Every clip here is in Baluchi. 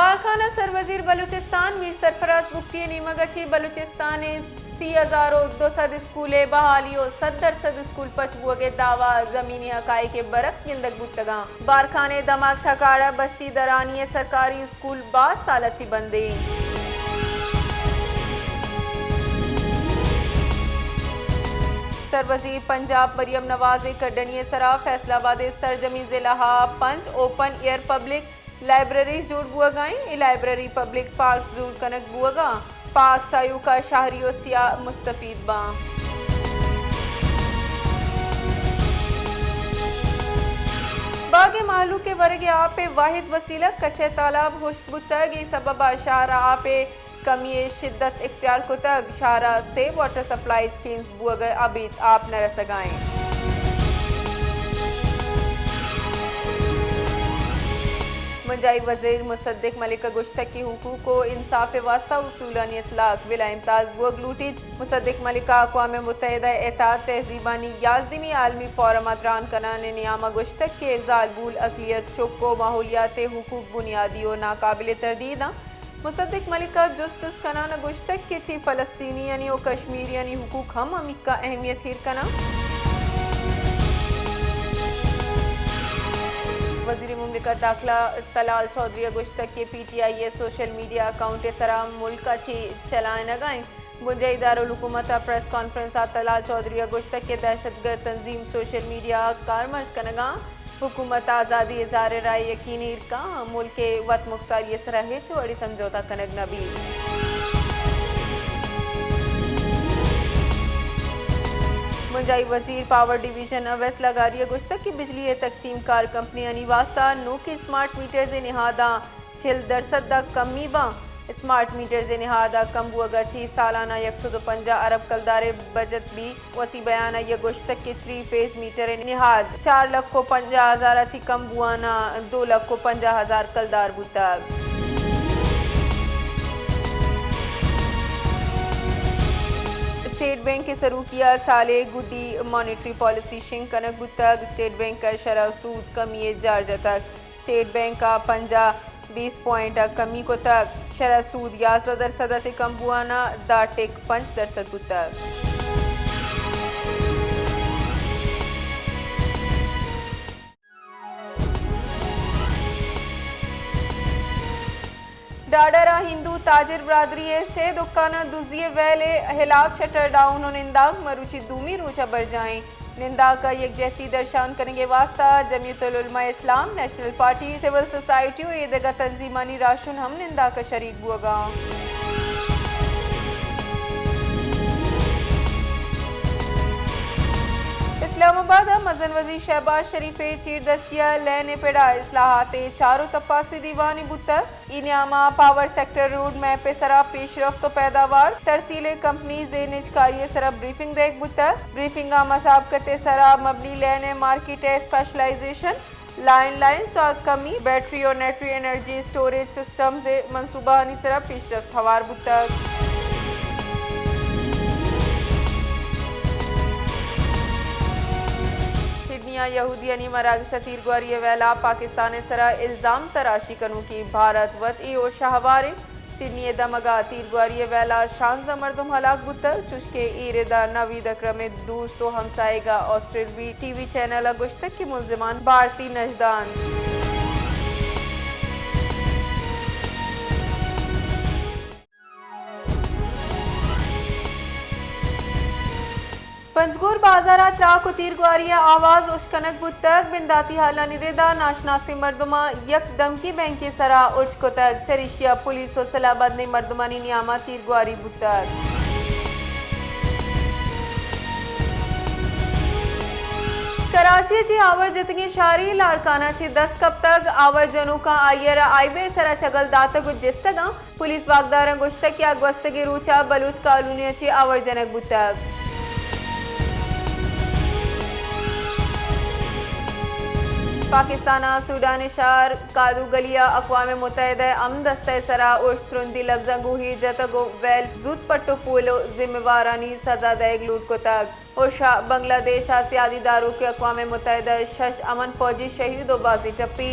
بارکھان ء سروزیر بلوچستان میر سرفراز بگٹی ء نیمگ ء چہ بلوچستان ء سی ہزار و دو سد اسکول ء بحالی و سد درسد اسکول پچ بوگ ء دعوی، زمینی حقائق ء برعکس گندگ بوتگاں۔ بارکھان ء دمگ ٹھکاڑہ بستی درانی ء سرکاری اسکول باز سال ء چہ بندیں۔ سروزیر پنجاب مریم نواز ء کڈنی ء سرا فیصل آباد ء سرجمیں ضلع ء پنچ اوپن ایئر پبلک لائبریریز جوڑ بوہگا ایں۔ اے لائبریری پبلک پارکس جوڑ کنگ بوہگا، پاک سیوکا شہری و سیاح مستفید باں۔ باغ مہلوک ورگ آپ ء واحد وسیلہ کچہ تالاب ہشک بوتگ، اے سبب ء شہر ء آپ ء کمی ء شدت اختیار کتگ۔ شہر ء سے واٹر سپلائی اسکیمز بوگ ء ابید آپ نہ رسگا انت۔ بنجاہی وزیر مصدق ملک ء گوشتگ کہ حقوق و انصاف ء واستہ اصولانی اطلاق بلا امتیاز بوگ لوٹیت۔ مصدق ملک ء اقوام متحدہ ء اطاعت تہذیبانی یازدہمی عالمی فورم ء تران کنان ء نیام ء گوشتگ کہ زالبول، اقلیت، چک و ماحولیات ء حقوق بنیادی و ناقابل تردید انت۔ مصدق ملک ء جست جست کنان ء گوشتگ کہ چی فلسطینیانی و کشمیریانی حقوق ہم ہمیکا اہمیت ایر کناں۔ وزیر مملکت داخلہ طلال چوہدری ء گوشتگ کہ پی ٹی آئی ء سوشل میڈیا اکاؤنٹ ء سرا ملک ء چی چلائینگ ء انت۔ بنجاہی دارالحکومت ء پریس کانفرنس ء طلال چوہدری ء گوشتگ کہ دہشت گرد تنظیم سوشل میڈیا ء کارمرز کنگ ء انت۔ حکومت آزادی اظہار رائے یقین ایر کن، ملک ء وت مختاری ء سرا ہچ وڑیں سمجھوتہ کنگ نہ بیت۔ بنجاہی وزیر پاور ڈویژن اویس لغاری ء گوشتگ کہ بجلی ء تقسیم کار کمپنیانی واستہ نوکیں اسمارٹ میٹرز ء نہاداں چل درسد ء کمی باں۔ اسمارٹ میٹرز ء نہاد ء کم بوگ ء چہ سالانہ یک سد و پنجاہ ارب کلدار ء بچت بی۔ وتی بیان ء آئی ء گوشتگ کہ تھری فیز میٹر ء نہاد چار لکھ و پنجاہ ہزار ء چہ کم بوان ء دو لکھ و پنجاہ ہزار کلدار بوتگ۔ اسٹیٹ بینک ء سروکی ء سال ء گڈی مانیٹری پالیسی شنگ کنگ بوتگ۔ اسٹیٹ بینک ء شرح سود کمی ء جار جتگ۔ اسٹیٹ بینک ء پنجاہ بیس پوائنٹ ء کمی کتگ۔ شرح سود یازدہ درسد ء چہ کم بوان ء دہ ٹک پنچ درسد بوتگ۔ ڈاڈر ء ہندو تاجر برادری ء سے دکان ء دزی ء ویل ء ہلاپ شٹر ڈاؤن ء ننداک مروچی دومی روچ ء برجاہ انت۔ ننداک ء یکجہتی درشان کنگ ء واستہ جمعیت العلماء اسلام، نیشنل پارٹی، سول سوسائٹی و ایدگہ تنظیمانی راہشون ہم ننداک ء شریک بوگا انت۔ اسلام آباد ء مزن وزیر شہباز شریف ء چیردستی ء لین ء پڑا اصلاحات ء چار و تپاسی دیوانے بوتگ۔ ای نیاما پاور سیکٹر روڈ میپ ء سرا پیشرفت و پیداوار، ترسیل کمپنیز ء نجکاری ء سرا بریفنگ دیگ بوتگ۔ بریفنگ ء مسابقت ء سرا مبنی لین ء مارکیٹ ء اسپیشلائزیشن، لائن لائنز ء کمی، بیٹری و نیٹری انرجی اسٹوریج سسٹمز ء منصوبہ آنی سرا پیشرفت ہوار بوتگ۔ سڈنی ء یہودیانی مراگش ء تیرگواری ء ویلا پاکستان ء سرا الزام تراشی کنوکی بھارت وت ای ہوش ء ہوار انت۔ سڈنی ء دمگ ء تیرگواری ء ویلا شانزدہ مردم ہلاک بوتگ، چوشکہ اے رد ء نوید اکرم ء دوست و ہمساہگ ء آسٹریلوی ٹی وی چینل ء گوشتگ کہ ملزمان بھارتی نژداں انت۔ پنجگور بازار ء تراک و تیرگواری ء آواز اشکنگ بوتگ۔ بنداتی حالانی ردا ناشناسیں مردماں یک دمگی بینکے سرا ارش کتگ، چریشی ء پولیس و سلاہ بندیں مردمانی نیاما تیرگواری بوتگ۔ کراچی ء چہ آور جتگیں شاری لاڑکانہ چہ دست کپتگ، آور جنوکاں آئی ء را ہائی وے سرا چگل داتگ و جستگاں۔ پولیس واکداراں گوشتگ کہ آ گوستگیں روچ ء بلوچ کالونی ء چہ آور جنگ بوتگ۔ پاکستان ء سوڈان ء شہر کادو گلی ء اقوام متحدہ ء امن دستہ ء سرا اوشت ترندی لبزاں گوں ہیر جتگ و ویل زوت پٹ و پول و ذمہ وارانی سزا دئیگ لوٹ کتگ۔ اوشا بنگلہ دیش ء سیادی داروک اقوام متحدہ ء شش امن فوجی شہید و بازیں ٹپی۔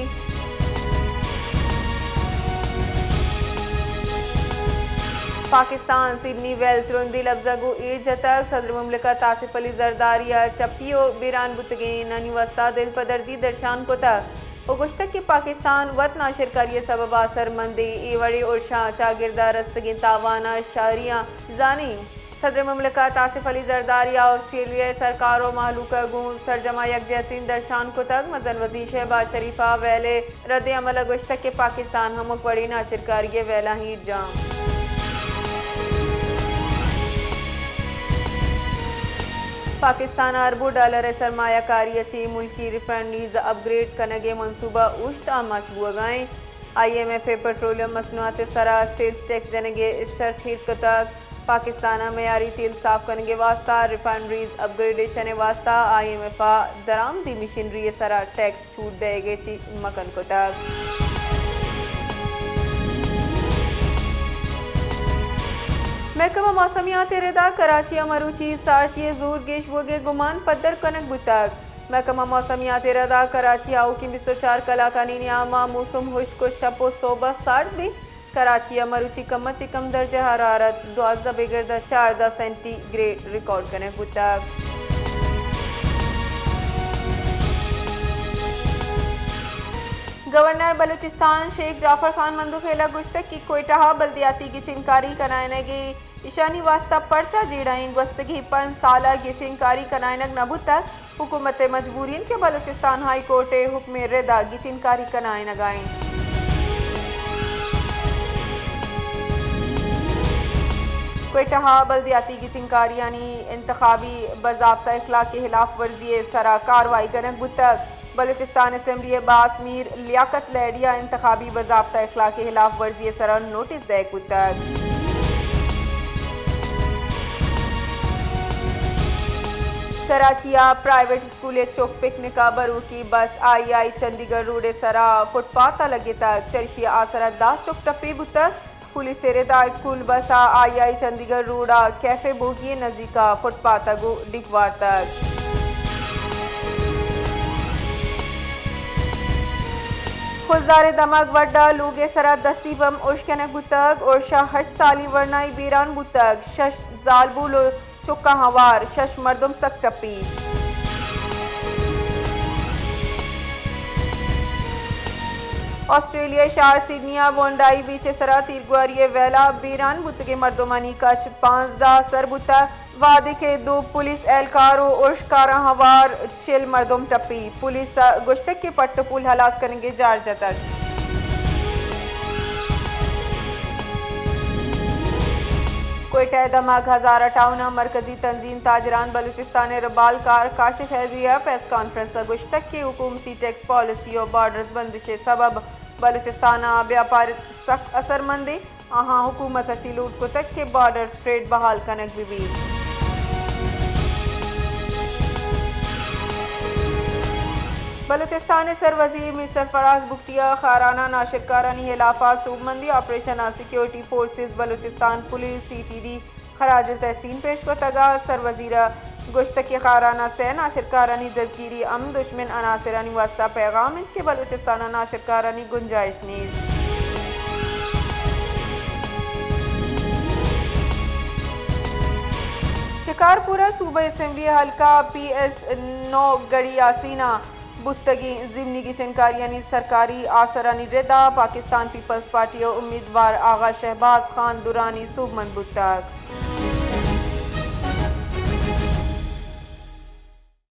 پاکستان سڈنی ویل ترندی لبزگ ءُ ایر جتگ۔ صدر مملکت آصف علی زرداری ءَ چپی ءُ بیران بوتگینانی واستا دلپدردی درشان کتگ ءُ گوشتگ کہ پاکستان وت ناشرکاری ءِ سبب ءَ سرمندے، اے وڑیں ارشاں چاگرد ءَ رستگیں تاوان ءَ شاریاں زانیں۔ صدر مملکت آصف علی زرداری ءَ آسٹریلیا ءِ سرکار ءُ مہلوک ءَ گوں سرجم ءَ یکجہتی درشان کتگ۔ مزن وزیر شہباز شریف ءَ ویل ءِ رد عمل ءَ گوشتگ کہ پاکستان ہمک وڑیں ناشرکاری ءِ ویلاں ایر جاں۔ پاکستان ءَ اربوں ڈالر ءِ سرمایہ کاری ءَ چہ ملکی ریفائنریز اپ گریڈ کنگ ءِ منصوبہ اوشت ءَ مچ بوگ ءَ اِنت۔ آئی ایم ایف ءَ پٹرولیم مصنوعات ءِ سرا سیلز ٹیکس جنگ ءِ شرط ہیر کتگ۔ پاکستان ءَ معیاری تیل صاف کنگ ءِ واستہ ریفائنریز اپ گریڈیشن ءِ واستہ آئی ایم ایف ءَ درآمدی مشینری ءِ سرا ٹیکس چھوٹ دئیگ ءَ چہ مکن کتگ۔ محکمہ موسمیات ءِ ردا کراچی ءَ مروچی سارتی ءِ زور گیش بوگ ءِ گمان پدر کنگ بوتگ۔ محکمہ موسمیات ءِ ردا کراچی ءَ آؤکیں بیست ءُ چار کلاکانی نیام ءَ موسم ہشک ءُ شپ ءُ سہب ءَ سارت بیت۔ کراچی ءَ مروچی کم ءَ چہ کم درجہ حرارت دوازدہ بگر داں چاردہ سینٹی گریڈ ریکارڈ کنگ بوتگ۔ گورنر بلوچستان شیخ جعفر خان مندوخیل ءَ گوشتگ کہ کوئٹہ ءَ بلدیاتی گچینکاری کنائینگ ءِ ایشانی واستہ پرچا جیڑہ ایں؟ گوستگیں پنچ سال ءَ گچینکاری کنائینگ نہ بوتگ۔ حکومت ءِ مجبوری اِنت کہ بلوچستان ہائی کورٹ ءِ حکم ءِ رد ءَ گچینکاری کنائینگ ءَ اِنت۔ کوئٹہ ءَ بلدیاتی گچینکاریانی انتخابی باضابطہ اخلاق ءِ ہلاف ورزی ءِ سرا کاروائی کنگ بوتگ۔ بلوچستان اسمبلی ءِ باسک میر لیاقت لہڑی ءَ انتخابی باضابطہ اخلاق ءِ ہلاف ورزی ءِ سرا نوٹس دئیگ بوتگ۔ کراچی ءَ پرائیویٹ اسکول ءِ چک پکنک ءَ بروکی بس آئی آئی چنڈی گڑھ روڈ ءِ سرا فٹ پاتھ ءَ لگتگ، چریشی ءَ آ سرا دہ چک ٹپی بوتگ۔ پولیس ءِ رد ءَ اسکول بس ءَ آئی آئی چنڈی گڑھ روڈ ءَ کیفے بوگی ءِ نزیک ءَ فٹ پاتھ ءَ گوں ڈیک وارتگ۔ خضدار ءِ دمگ وڈ ءَ لوگ ءِ سرا دستی بمب ارش کنگ بوتگ، ارش ءَ ہشت سالی ورنائی بیران بوتگ، شش زالبول ءُ چکاں ہوار، شش مردم سک ٹپی۔ آسٹریلیا ءِ شہر سڈنی ءَ بونڈائی بیچ ءِ سرا تیرگواری ءِ ویلا بیران بوتگیں مردمانی کچ پانزدہ سر بوتگ، وہدے کہ دو پولیس اہلکار ءُ ارشکاراں ہوار چل مردم ٹپی۔ پولیس ءَ گوشتگ کہ پٹ ءُ پول ہلاس کنگ ءِ جار جتگ۔ کوئٹہ ءِ دمگ ہزارہ ٹاؤن ءَ مرکزی تنظیم تاجران بلوچستان ءِ ربالکار کاشف حیدری ءَ پریس کانفرنس ءَ گوشتگ کہ حکومتی ٹیکس پالیسی ءُ بارڈرز بندش ءِ سبب بلوچستان ءَ بیاپار سک اثرمند اِنت۔ آہاں حکومت ءَ چہ لوٹ کتگ کہ بارڈر ٹریڈ بحال کنگ بہ بیت۔ بلوچستان ءِ سروزیر میر سرفراز بگٹی ءَ خاران ءَ ناشرکارانی ہلاف ءَ سوبمندی آپریشن ءَ security forces, Balochistan police, C T D, خراج تحسین پیش کتگ ءُ سروزیر ءَ گوشتگ کہ خاران ءَ سئے ناشرکارانی دزگیری ہم دشمن عناصرانی واستہ پیغام اِنت کہ بلوچستان ءَ ناشرکارانی گنجائش نیست۔ شکارپور ءَ صوبہ اسمبلی حلقہ پی ایس نو گڑھی یاسین ءَ بوتگیں ضمنی گچینکاریانی سرکاری آسرانی رد ءَ پاکستان پیپلز پارٹی ءِ امیدوار آغا شہباز خان درانی سوبمند بوتگ۔